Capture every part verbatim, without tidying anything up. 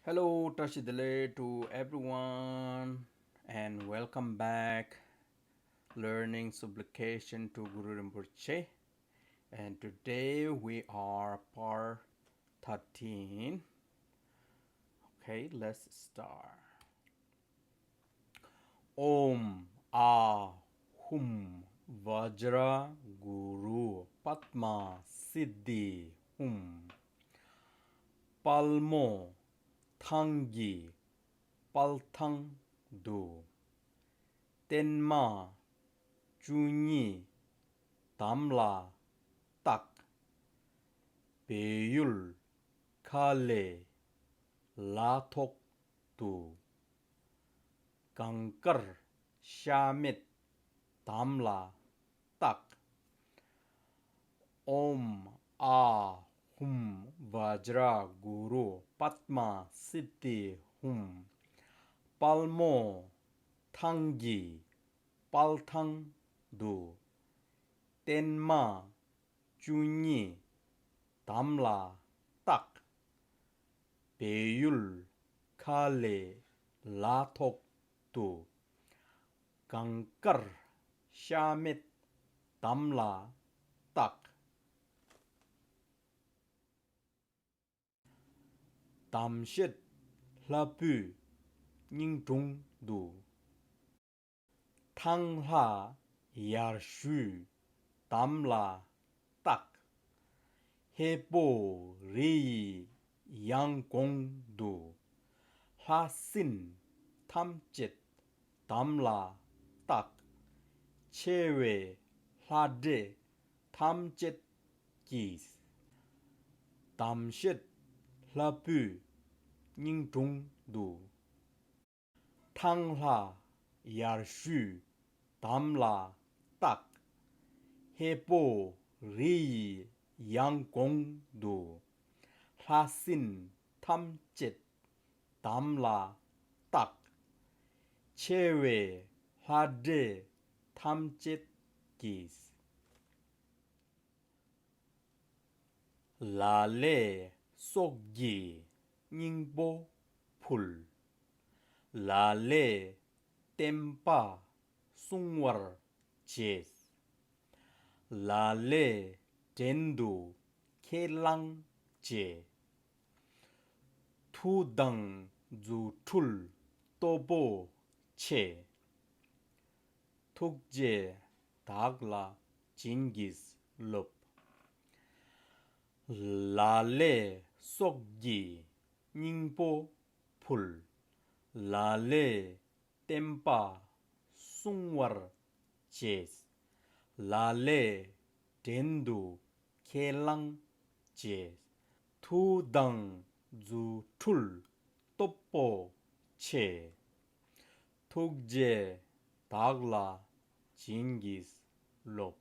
Hello, བཀྲ་ཤིས་བདེ་ལེགས་to everyone and welcome back learning supplication to Guru Rinpoche. And today we are part thirteen. Okay, let's start. ॐ आ हुं वज्र गुरु पद्म सिद्धि हुं। དཔལ་མོ་ཐང་གི་དཔལ་ཐང་དུ། བརྟན་མ་བཅུ་གཉིས་དམ་ལ་བཏགས། བལ་ཡུལ་ཁ་ལས་ལ་ཐོག་ཏུ། གངས་དཀར་ཤ་མེད་དམ་ལ་བཏགས། ཨོཾ་ཨཱཿཧཱུྃ་བཛྲ་གུ་རུ་པདྨ་སིདྡྷི་ཧཱུྃ། དཔལ་མོ་ཐང་གི་དཔལ་ཐང་དུ། བརྟན་མ་བཅུ་གཉིས་དམ་ལ་བཏགས། བལ་ཡུལ་ཁ་ལས་ལ་ཐོག་ཏུ། གངས་དཀར་ཤ་མེད་དམ་ལ་བཏགས། དམ་ཤེད་ལྷ་བུའི་སྙིང་དྲུང་དུ། ཐང་ལྷ་ཡར་ཞུད་དམ་ལ་བཏགས། ཧས་པོ་རི་ཡི་ཡང་གོང་དུ། ལྷ་སྲིན་ཐམས་ཅད་དམ་ལ་བཏགས། ཆེ་བའི་ལྷ་འདྲེ་ཐམས་ཅད་ཀྱིས། དམ་ཤེད་ལྷ་བུའི་སྙིང་དྲུང་དུ། ཐང་ལྷ་ཡར་ཞུད་དམ་ལ་བཏགས། ཧས་པོ་རི་ཡི་ཡང་གོང་དུ། ལྷ་སྲིན་ཐམས་ཅད་དམ་ལ་བཏགས། ཆེ་བའི་ལྷ་འདྲེ་ཐམས་ཅད་ཀྱིས། ལ་ལས་སྲོག་གི་སྙིང་པོ་ཕུལ། ལ་ལས་བསྟན་པ་སྲུང་བར་བྱེད། ལ་ལས་བྲན་དུ་ཁས་བླངས་བྱེད། མཐུ་དང་རྫུ་འཕྲུལ་སྟོབས་པོ་ཆེ། ཐུགས་རྗེས་བདག་ལ་བྱིན་གྱིས་རློབས། ལ་ལས་སྲོག་གི་སྙིང་པོ་ཕུལ། ལ་ལས་བསྟན་པ་སྲུང་བར་བྱེད། ལ་ལས་བྲན་དུ་ཁས་བླངས་བྱེད། མཐུ་དང་རྫུ་འཕྲུལ་སྟོབས་པོ་ཆེ། ཐུགས་རྗེས་བདག་ལ་བྱིན་གྱིས་རློབས།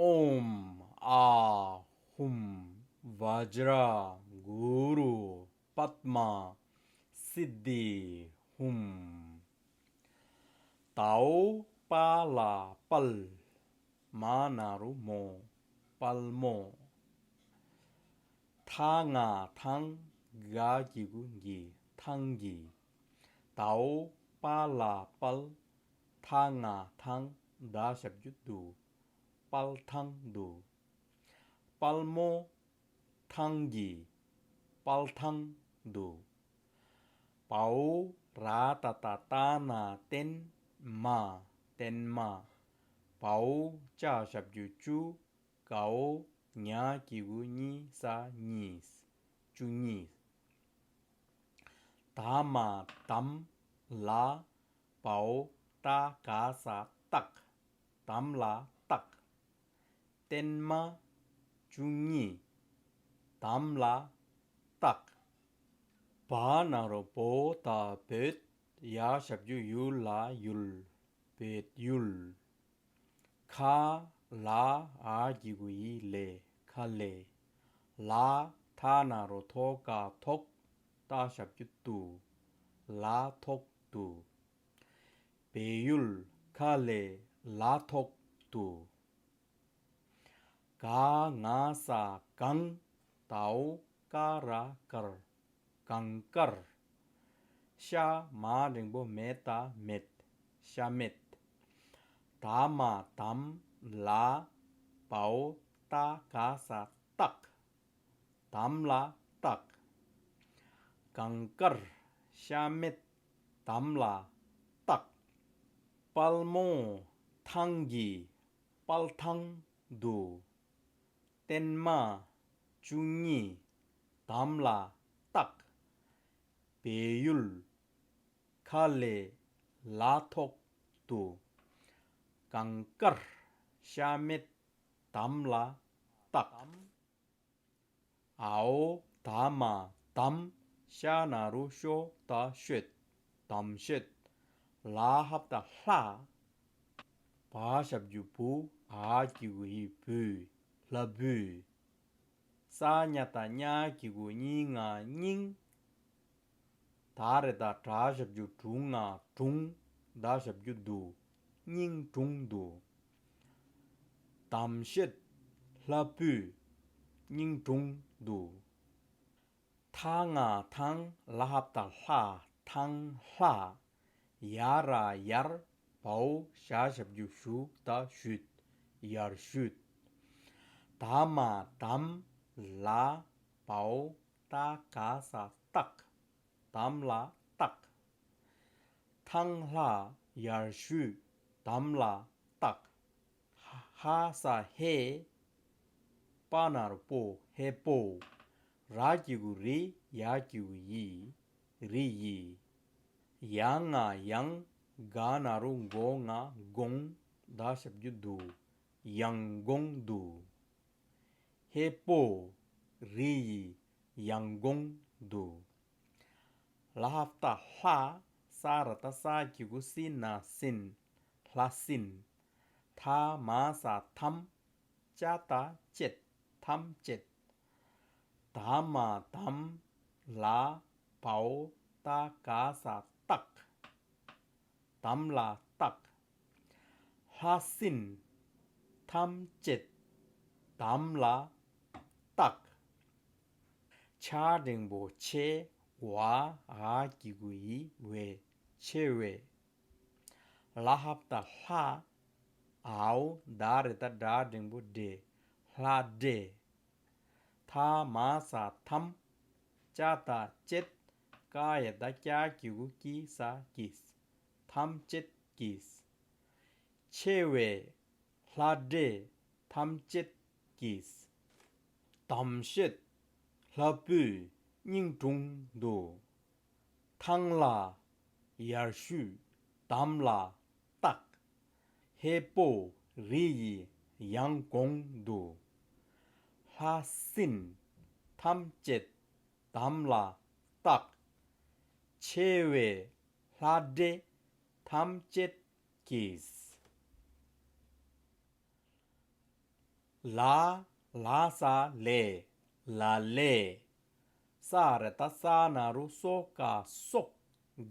ཨོཾ་ཨཱཿཧཱུྃ་བཛྲ་གུ་རུ་པདྨ་སིདྡྷི་ཧཱུྃ། ཏའོ་པ་ལ་དཔལ། མ་ན་རོ་མོ། དཔལ་མོ། ཐ་ང་ཐང་། ག་གི་གུ་གི། ཐང་གི། ཏའོ་པ་ལ་དཔལ། ཐ་ང་ཐང་། ད་ཞབས་ཀྱུ་དུ། དཔལ་ཐང་དུ། དཔལ་མོ་ཐང་གི་དཔལ་ཐང་དུ། བའོ་ར་ཏ་བཏགས་བཏའ་ན་བརྟན། མ། བརྟན་མ། བའོ་ཅ་ཞབས་ཀྱུ་བཅུ། གའོ་ཉ་གི་གུ་གཉི་ས་གཉིས། བཅུ་གཉིས། ད་མ་དམ་ལ། བའོ་ཏ་ག་ས་བཏགས། དམ་ལ་བཏགས། བརྟན་མ་བཅུ་གཉིས་དམ་ལ་བཏགས། བ་ན་རོ་བོ་ད་བོད། ཡ་ཞབས་ཀྱུ་ཡུ་ལ་ཡུལ། བོད་ཡུལ། ཁ་ལ་འ་གི་གུ་འི་ལེ། ཁ་ལེ། ལ་ཐ་ན་རོ་ཐོ་ཀ་ཐོག། ཏ་ཞབས་ཀྱུ་ཏུ། ལ་ཐོག་ཏུ། བལ་ཡུལ་ཁ་ལས་ལ་ཐོག་ཏུ། ག་ང་ས་གངས། དའོ་ཀ་ར་དཀར། གངས་དཀར། ཤ་མ་འགྲེང་བུ་མེ་ད་མེད། ཤ་མེད། ད་མ་དམ། ལ་བའོ་ཏ་ག་ས་སྟག་དམ་ལ་སྟག་གངས་དཀར། ཤ་མེད་དམ་ལ་སྟག་དཔལ་མོ་ཐང་གི་དཔལ་ཐང་དུ། བརྟན་མ་བཅུ་གཉིས་དམ་ལ་སྟག་བལ་ཡུལ་ཁ་ལས་ལ་ཐོག་ཏུ། གངས་དཀར་ཤ་མེད་དམ་ལ་སྟག་ཨའོ་ད་མ་དམ། ཤ་ན་རུ་ཤོ་ད་ཤོད། དམ་ཤོད། ལ་ཧབ་ད་ལྷ། བ་ཞབས་ཀྱུ་བུ། འ་གི་གུ་འི་བུ། ལྷ་བུ། ས་ཉ་ད་ཉ་གི་གུ་སྙི་ང་སྙིང་། ད་རེ་ད་དྲ་ཞབས་ཀྱུ་དྲུ་ང་དྲུང་། ད་ཞབས་ཀྱུ་དུ། སྙིང་དྲུང་དུ། དམ་ཤེད་ལྷ་བུ་སྙིང་དྲུང་དུ། ཐ་ང་ཐང་། ལ་ཧབ་ད་ལྷ། ཐང་ལྷ། ཡ་ར་ཡར། བའོ་ཞ་ཞབས་ཀྱུ་ཞུ་ད་ཞུད། ཡར་ཞུད། ད་མ་དམ། ལ་བའོ་ཏ་ག་ས་སྟག་དམ་ལ་སྟག་ཐང་ལྷ་ཡར་ཞུད་དམ་ལ་སྟག་ཧ་ས་ཧེ། པ་ན་རུ་པོ། ཧེ་པོ། ར་གི་གུ་རི། ཡ་གི་གུ་ཡི། རི་ཡི། ཡ་ང་ཡང་། ག་ན་རུ་མགོ་ང་དགོང་། ད་ཞབས་ཀྱུ་དུ། ཡང་དགོང་དུ། ཧེ་པོ། རི་ཡི་ཡང་དགོང་དུ། ལ་ཧབ་ད་ལྷ། ས་ར་ད་ས་གི་གུ་སི་ན་སིན། ལྷ་སིན། ཐ་མ་ས་ཐམ། ཅ་ད་ཅེད། ཐམ་ཅེད། ད་མ་དམ། ལ་བའོ་ཏ་ག་ས་སྟག་དམ་ལ་སྟག་ལྷ་སྲིན་ཐམས་ཅད་དམ་ལ་བཏགས། ཆ་འགྲེང་བུ་ཆེ། བ་འ་གི་གུ་འི་བའི་ཆེ་བའི། ལ་ཧབ་ཏ་ལྷ། འའོ་ད་རེ་ད་དྲ་འགྲེང་བུ་དྲེ། ལྷ་དྲེ། ཐ་མ་ས་ཐམ། ཅ་ད་ཅེད། ཀ་ཡ་ད་ཀྱ་གི་གུ་ཀྱི་ས་ཀྱིས། ཐམས་ཅད་ཀྱིས། ཆེ་བའི་ལྷ་འདྲེ་ཐམས་ཅད་ཀྱིས། དམ་ཤེད་ལྷ་བུའི་སྙིང་དྲུང་དུ། ཐང་ལྷ་ཡར་ཞུད་དམ་ལ་བཏགས། ཧེ་པོ་རི་ཡི་ཡང་གོང་དུ། ལྷ་སྲིན་ཐམས་ཅད་དམ་ལ་བཏགས། ཆེ་བའི་ལྷ་འདྲེ་ཐམས་ཅད་ཀྱིས། ལ། ལ་ས་ལས། ལ་ལས། ས་ར་ད་ས་ན་རུ་སོ་ཀ་སོག་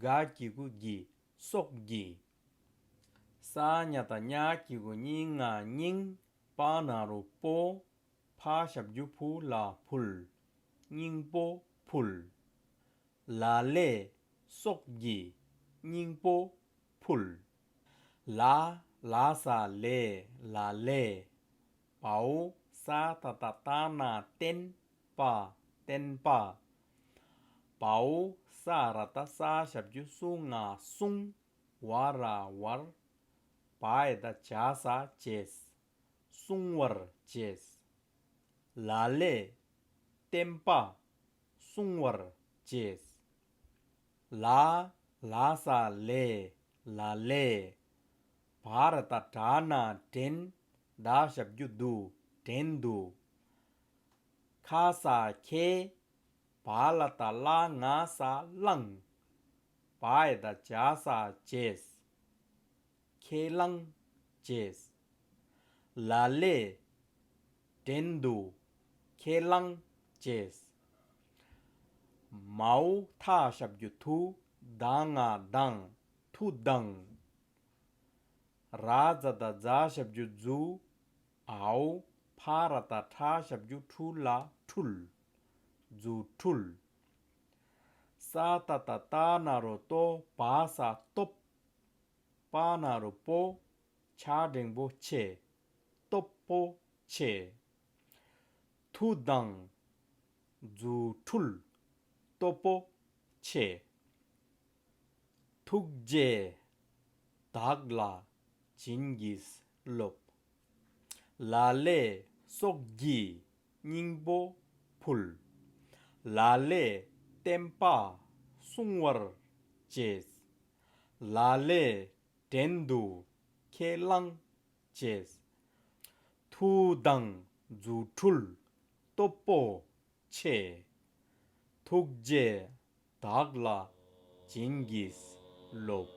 ག་གི་གུ་གི། སོག་གི། ས་ཉ་ད་ཉ་གི་གུ་སྙི་ང་སྙིང་། པ་ན་རུ་པོ། ཕ་ཞབས་ཀྱུ་ཕུ་ལ་ཕུལ། སྙིང་པོ་ཕུལ། ལ་ལས་སོག་གི་སྙིང་པོ་ཕུལ། ལ། ལ་ས་ལས། ལ་ལས། བའོ་ས་ཏ་ཏ་ཏ་ན་བརྟན་པ། བརྟན་པ། བའོ་ས་ར་ད་ས་ཞབས་ཀྱུ་སུ་ང་སྲུང་། བ་ར་བར། བ་ཡ་ད་བྱ་ས་བྱས། སྲུང་བར་བྱས། ལ་ལས་བརྟན་པ་སྲུང་བར་བྱས། ལ། ལ་ས་ལས། ལ་ལས། བ་ར་ད་བྲ་ན་བྲན། ད་ཞབས་ཀྱུ་དུ། བྲན་དུ། ཁ་ས་ཁེ། བ་ལ་ད་ལ་ང་ས་བླངས། བ་ཡ་ད་བྱ་ས་བྱས། ཁས་བླངས་བྱས། ལ་ལས་བྲན་དུ་ཁས་བླངས་བྱས། མའོ་ཐ་ཞབས་ཀྱུ་ཐུ། ད་ང་དང་། ཐུ་དང་། ར་ཛ་ད་ཛ་ཞབས་ཀྱུ་རྫུ། འའོ་ཕ་ར་ད་ཕྲ་ཞབས་ཀྱུ་ཕྲུ་ལ་ཕྲུལ། རྫུ་འཕྲུལ། ས་ཏ་བཏགས་སྟ་ན་རོ་སྟོ། བ་ས་སྟོབས། པ་ན་རོ་པོ། ཆ་འགྲེང་བུ་ཆེ། སྟོབས་པོ་ཆེ། མཐུ་དང་རྫུ་འཕྲུལ་སྟོབས་པོ་ཆེ། ཐུགས་རྗེས་བདག་ལ་བྱིན་གྱིས་རློབས། ལ་ལས་སྲོག་གི་སྙིང་པོ་ཕུལ། ལ་ལས་བསྟན་པ་སྲུང་བར་བྱེད། ལ་ལས་བྲན་དུ་ཁས་བླངས་བྱེད། མཐུ་དང་རྫུ་འཕྲུལ་སྟོབས་པོ་ཆེ། ཐུགས་རྗེས་བདག་ལ་བྱིན་གྱིས་རློབས།